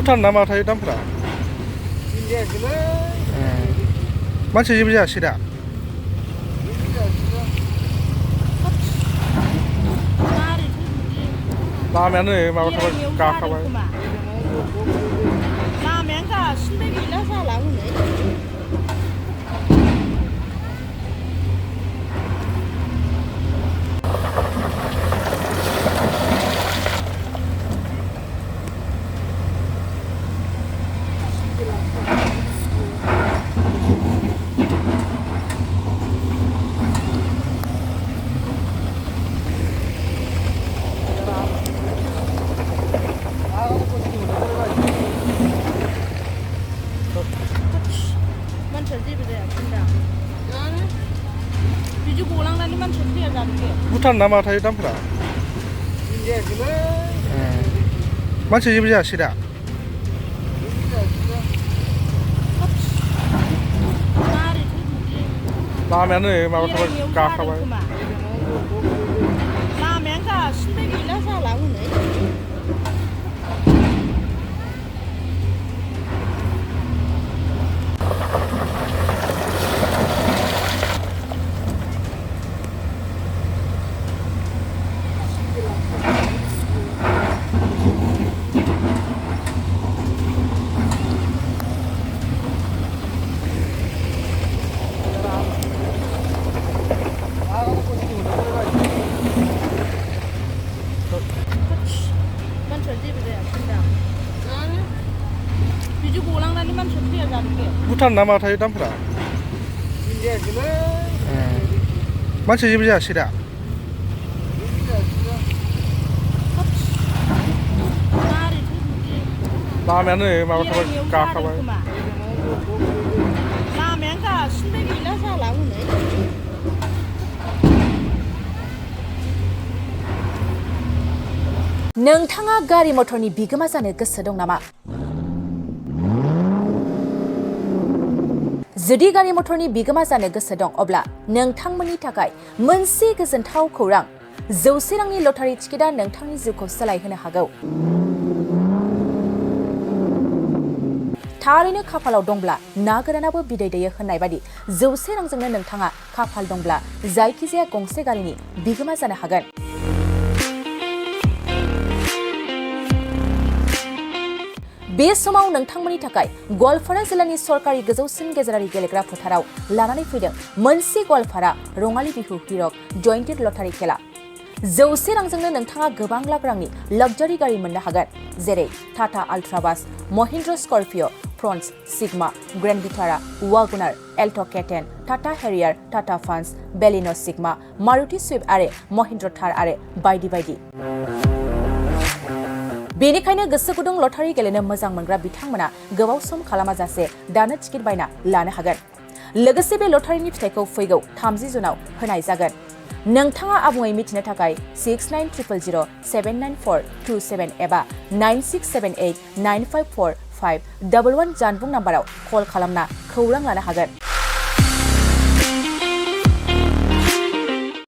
भुटान ना माथाय दामफ्रा मानसि जेबो जायासै दा लामायानो माबाखाबाय गाखाबाय लामायानो गासिनोबो गैला जाला हनै भुटान ना माथाय दामफ्रा मानसि जेबो जायासै दा लामायानो माबाखाबाय गाखाबाय लामायानो गासिनोबो गैला जाला हनै भुटान ना माथाय दामफ्रा मानसि जेबो जायासै दा लामायानो माबाखाबाय गाखाबाय लामायानो गासिनोबो गैला जाला हनै नोंथाङा गारि मटरनि बिगोमा जानो गोसो दं नामा? जुदि गारि मटरनि बिगोमा जानो गोसो दं अब्ला नोंथांमोननि थाखाय मोनसे गोजोनथाव खौरां 100 रांनि लटारि टिकेटआ नोंथांनि जिउखौ सोलायहोनो हागौ। थारैनो खाफालाव दंब्ला ना गोरानाबो बिदै दैयो होननाय बादि 100 रांजोंनो नोंथाङा खाफाल दंब्ला जायखिजाया गंसे गारिनि बिगोमा जानो हागोन। बे समाव नोंथांमोननि थाखाय गवालपारा जिल्लानि सरकारि गोजौसिन गेजेरारि गेलेग्रा फोथाराव लानानै फैदों मोनसे गवालपारा रङाली बिहु हिरक जयन्टेड लटारि खेला। 100 रांजोंनो नोंथाङा गोबां लाख रांनि लाक्जारि गारि मोननो हागोन, जेरै Tata ultra bus, Mahindra Scorpio', Fronx, Sigma, grand Vitara, WagonR, Alto' K ten, Tata Harrier, Tata Punch, Baleno' Sigma, Maruti Swift आरो महिन्द्र थार आरो बायदि बायदि। बेनिखायनो गोसो गुदुं लटारि गेलेनो मोजां मोनग्रा बिथांमोना गोबाव सम खालामाजासे दानो टिकेट बायना लानो हागोन। लोगोसे बे लटारिनि फिथाइखौ फैगौ 30 जुनाव होनाय जागोन। नोंथाङा आबुङै मिथिनो थाखाय 6900079427 एबा 9678954511 जानबुं नाम्बाराव कल खालामना खौरां लानो हागोन।